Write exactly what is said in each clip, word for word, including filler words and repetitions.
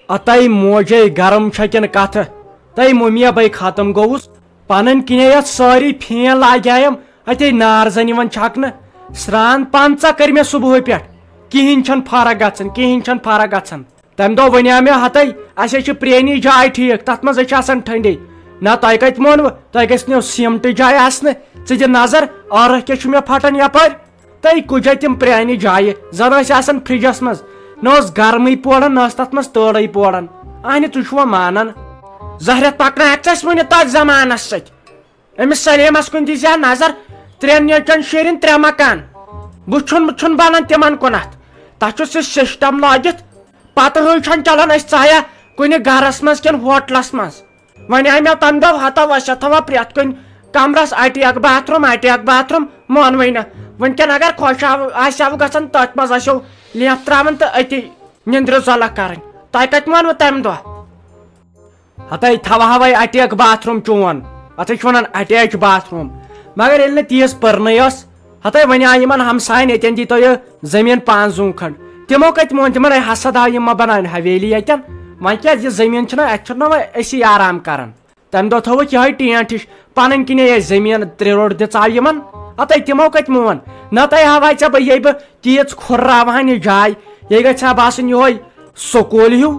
اتَے موجے گرم چھےٚ کِنہٕ کتھٕ؟ تَے مُمیا بے ختم گوٚوُس۔ پنٕنۍ کِنے یتھ سٲری پھین لاگیایم اتے نار زن یِوان چھکنہٕ۔ سران پنژاہ کٔرۍ مےٚ صبحٲے پٮ۪ٹھ، کِہینۍ چھنہٕ فرق گژھان، کِہینۍ چھنہٕ فرق گژھان۔ تمہِ دۄہ ونیاو مےٚ ہتَے، اسہِ ہے چھِ پرٛینی جاے ٹھیٖک، تتھ منٛز ہے چھِ آسان ٹھنڈی۔ نہ تۄہہِ کتہِ مونوٕ؟ تۄہہِ گژھِ نہٕ سیمٹٕچ جاے آسنہٕ۔ ژٕ دِ نظر، ٲرکھ کیٛاہ چھُ مےٚ پھٹان یپٲرۍ۔ تہٕ کُجا تِم پرٛانہِ جایہِ، زن ٲسۍ آسان فرجس منٛز۔ نہ اوس گرمٕے پوران، نہ ٲس تتھ منٛز تۭرٕے پوران۔ اہنہِ، تُہۍ چھِوا مانان؟ زہرت پکنایکھ ژٕ اسہِ وُنہِ تتھ زمانس سۭتۍ؟ أمِس سلیمس کُن دِژ ہا نظر، ترٛٮ۪ن نیچن شیرِن ترٛےٚ مکان۔ وُچھُن چھُنہٕ بنان تِمن کُنتھ۔ تتھ چھُ سُہ سسٹم لٲگِتھ، پتہٕ ہٕے چھنہٕ چلان أسۍ ژایہ کُنہِ گرس منٛز کِنہٕ ہوٹلس منٛز۔ وۄنۍ آیہِ مےٚ تمہِ دۄہ ہتہ وسیتھ تھاوان پرٛٮ۪تھ کُنہِ کمرس attack bath room, attack bath room, مونوٕے نہٕ۔ وٕنکٮ۪ن اگر خۄش آو-، آسہِ ہاو گژھان، تٔتھۍ منٛز آسیو لیف تراوان تہٕ أتی نِندرِ زۄلکھ کرٕنۍ۔ تۄہہِ کتہِ مونوٕ تمہِ دۄہ؟ ہتے تھاوہاوے اٹیک باتھ روم چون، اتھے چھِ ونان اٹیچ باتھ روم۔ مگر ییٚلہِ نہٕ تیٖژ پٔرنٕے ٲس، ہتے وۄنۍ آے یِمن ہمساین ییٚتٮ۪ن دِتو یہِ زٔمیٖن پانٛژھ زوٗن کھنٛڈ۔ تِمو کتہِ مون؟ تِمن ہے حسد آو، یِم ما بناون حویلی یتٮ۪ن۔ وۄنۍ کیٛازِ یہِ زٔمیٖن چھِنہ، اتہِ چھِنہ وۄنۍ أسی آرام کران۔ تمہِ دۄہ تھووُکھ یِہوٚے ٹینٹ ہِش، پنٕنۍ کِنے یہِ زٔمیٖن ترٛےٚ روٚٹ دِژاو یِمن۔ ہتے تِمو کتہِ مون؟ نتہٕ ہاوہاے ژےٚ بہٕ، ییٚلہِ بہٕ تیٖژ کھُرراوہن یہِ جاے، یہِ گژھِ ہا باسٕنۍ یِہوٚے سکوٗل ہیوٗ۔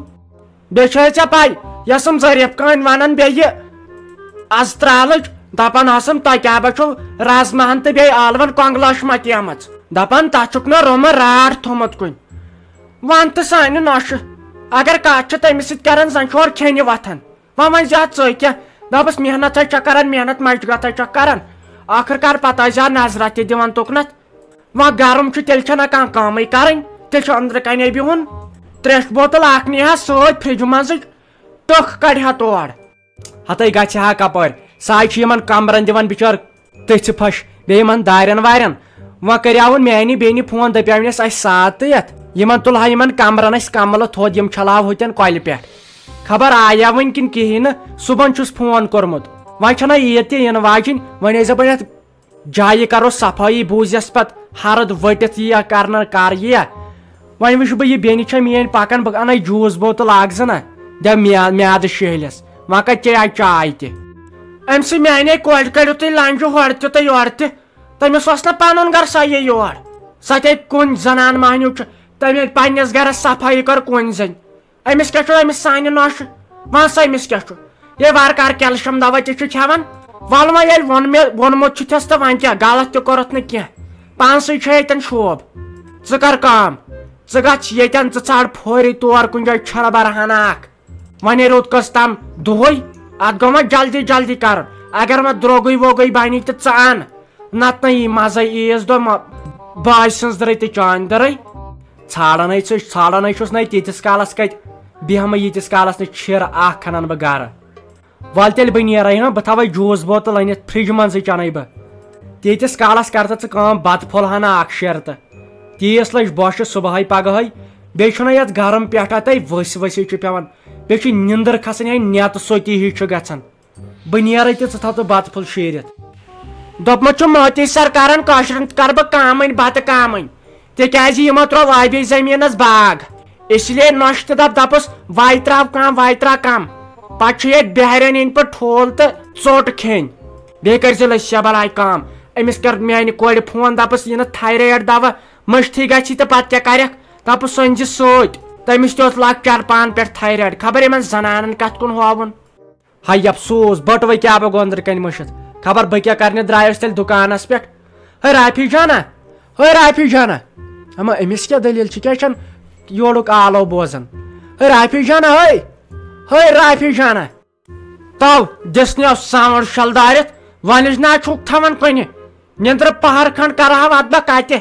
بیٚیہِ چھےٚ ژےٚ پَے، یۄس یِم ظریف کٲنۍ وَنان بیٚیہِ از ترٛالٕچ، دَپان آسان، "تۄہہِ کیٛاہ بہ چھُو رازماہَن تہٕ بیٚیہِ ٲلوَن کۄنٛگہٕ لٲش مَتیمٕژ؟" دَپان، "تَتھ چھُکھ نہ روٚمہٕ راٹھ تھوٚمُت کُنہِ۔" وَن تہٕ سانہِ نۄشہِ، اگر کَتھ چھِ تٔمِس سۭتۍ کَران، زَن چھُ اورٕ کھیٚنہِ وۄتھان۔ وۄنۍ وۄنۍ زیادٕ ژٕے کیٛاہ؟ دَپَس، "محنت ہے چھےٚ کَران، محنت مَشقت ہے چھےٚ کَران، ٲخٕر کار پَتہٕ آسہِ زیادٕ نظرہ تہِ دِوان تُکنَتھ۔" وۄنۍ گرم چھُ، تیٚلہِ چھےٚ نہ کانٛہہ کٲمٕے کرٕنۍ، تیٚلہِ چھُ أنٛدرٕ کنے بِہُن۔ تریشہِ بوتل اکھ نی ہا سۭتۍ فرجہِ منٛزٕے، ٹٕکھ کڑِ ہا تور۔ ہتے گژھِ ہا کپٲرۍ؟ ساے چھِ یِمن کمرن دِوان بِچٲر تٔژھِ پھش، بیٚیہِ یِمن دارٮ۪ن وارٮ۪ن۔ وۄنۍ کریاوُن میانہِ بیٚنہِ فون، دپیاونس اسہِ ساتھ تہٕ یتھ۔ یِمن تُلہٕ ہا یِمن کمرن أسۍ کملہٕ تھوٚد، یِم چھلہٕ ہاو ہوٚتٮ۪ن کۄلہِ پٮ۪ٹھ۔ خبر آیا وۄنۍ کِنہٕ کِہیٖنۍ نہٕ، صُبحن چھُس فون کوٚرمُت۔ وۄنۍ چھنہ عیٖد تہِ یِنہٕ واجِنۍ، وۄنۍ ٲسۍ دپان یتھ جایہِ کرو صفٲیی، بوٗزٮ۪س پتہٕ ہرد ؤٹِتھ یی یا کرنہٕ کر یی یا۔ وۄنۍ وٕچھِ بہٕ یہِ بیٚنہِ چھےٚ میٲنۍ پکان، بہٕ انَے جوٗس بوتل اکھ زٕ نہ، دِ میا-، میادٕ شیہلِس۔ وۄنۍ کتہِ چے آیہِ چاے تہِ؟ أمۍ سٕے میانے کورِ کٔڑِو تُہۍ لنجہِ ہورٕ تہِ تہٕ یورٕ تہِ۔ تٔمِس اوس نہ پنُن گرٕ سۄ یہِ یور۔ سۄ تہِ کُنۍ زنان مہنیو چھُ، تٔمۍ پننِس گرس صفٲیی کٔر کُنۍ زٔنۍ۔ أمِس کیٛاہ چھُ، أمِس سانہِ نۄشہِ؟ وَن سا، أمِس کیٛاہ چھُ؟ یے وارٕ کارٕ کیلشیم دوا تہِ چھُ کھٮ۪وان۔ وَلہٕ وۄنۍ ییٚلہِ ووٚن مےٚ، ووٚنمُت چھُ تھَس تہٕ وۄنۍ کیٛاہ، غلط تہِ کوٚرُتھ نہٕ کینٛہہ۔ پانسٕے چھُ ییٚتٮ۪ن شوب۔ ژٕ کر کٲم، ژٕ گژھ ییٚتٮ۪ن، ژٕ ژھانٛڈ فوری طور کُنہِ جایہِ چھرٕ بَرٕ ہنا اکھ۔ وۄنۍ روٗد کٔژ تام دۄہٕے، اَتھ گوٚو وۄنۍ جلدی جلدی کرُن۔ اگر وۄنۍ درٛوگٕے ووگٕے بَنی تہٕ ژٕ اَن، نتہٕ نہٕ یی مزے عیٖذ دۄہ م-، باجہِ سٕنٛز دٕرٕے تہٕ چانہِ دٕرٕے۔ ژھانڈان ہے چھُس، ژھانڈان ہے چھُس نَے تیٖتِس کالس کتہِ بیہمہٕ، ییٖتِس کالس نہٕ چھِر اکھ انن بہٕ گرٕ۔ ول تیٚلہِ بہٕ نیرے ہا، بہٕ تھاوے جوٗس بوتل أنِتھ فرج منٛزٕے چنے بہٕ۔ تیٖتِس کالس کر تہٕ ژٕ کٲم، بتہٕ پھوٚل ہنا اکھ شیرتہٕ۔ تیٖژ لٔج بۄچھِ صبحٲے پگہٲے، بیٚیہِ چھُنہ یتھ گرم پٮ۪ٹھ اتھے ؤسۍ ؤسۍ چھُ پٮ۪وان، بیٚیہِ چھُ نِندٕر کھسان، ہے نٮ۪تہٕ سوٚتی ہِش چھُ گژھان۔ بہٕ نیرے تہٕ ژٕ تھاو تہٕ بتہٕ پھوٚل شیٖرِتھ۔ دوٚپمُت چھُ مٲتی سرکارن، کٲشرٮ۪ن تہِ کرٕ بہٕ کامٕنۍ، بتہٕ کامٕنۍ، تِکیازِ یِمو ترٛوو ٲبی زٔمیٖنس باغ۔ اس لیے نۄشہِ تہِ دپ، دپُس، "وَے تراو کم، وَے تراو کم۔" پتہٕ چھُ ییٚتہِ بہرن ہٕنٛدۍ پٲٹھۍ ٹھوٗل تہٕ ژوٚٹ کھیٚنۍ۔ بیٚیہِ کٔرۍ زِ لٔسۍ بلاے کٲم۔ أمِس کٔر میانہِ کورِ فون، دپُس، "یہِ نہٕ تھایرایڈ دوا مٔشتھٕے گژھی تہٕ پتہٕ کیٛاہ کرکھ؟" دپُس، "سۄنزِ سۭتۍ، تٔمِس تہِ اوس لۄکچار پان پٮ۪ٹھ تھایرایڈ، خبر یِمن زنانن کتھ کُن ہووُن۔" ہاے افسوس، بٔٹوے کیٛاہ بہٕ گۄندرٕ کنۍ مٔشِتھ۔ خبر بہٕ کیٛاہ کرنہِ درٛایس تیٚلہِ دُکانس پٮ۪ٹھ۔ ہے رافی جانا، ہے رافی جانا۔ اما أمِس کیٛاہ دٔلیٖل چھِ، کیٛاہ چھَنہٕ یورُک آلو بوزان؟ ہے رافی جانا، ہے، ہے رافی جانا۔ تو دِژنیو ساوُنٛڈ شلدارِتھ، وۄنۍ نہ چھُکھ تھاوان کُنہِ۔ نِندرٕ پہر کھنڈ کرہو اتھ بہ کتہِ؟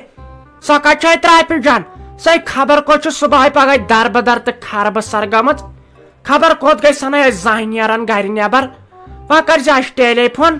سۄ کتہِ چھےٚ ترٛاپہِ جان؟ سۄے خبر کوٚت چھُ صبحٲے پگہٲے در بدر تہٕ خربہٕ سر گٔمٕژ۔ خبر کوٚت گٔے، سۄ نَے ٲسۍ زانٛہہ نیران گرِ نٮ۪بر۔ وۄنۍ کٔرۍ زِ اَسہِ ٹیلی فون،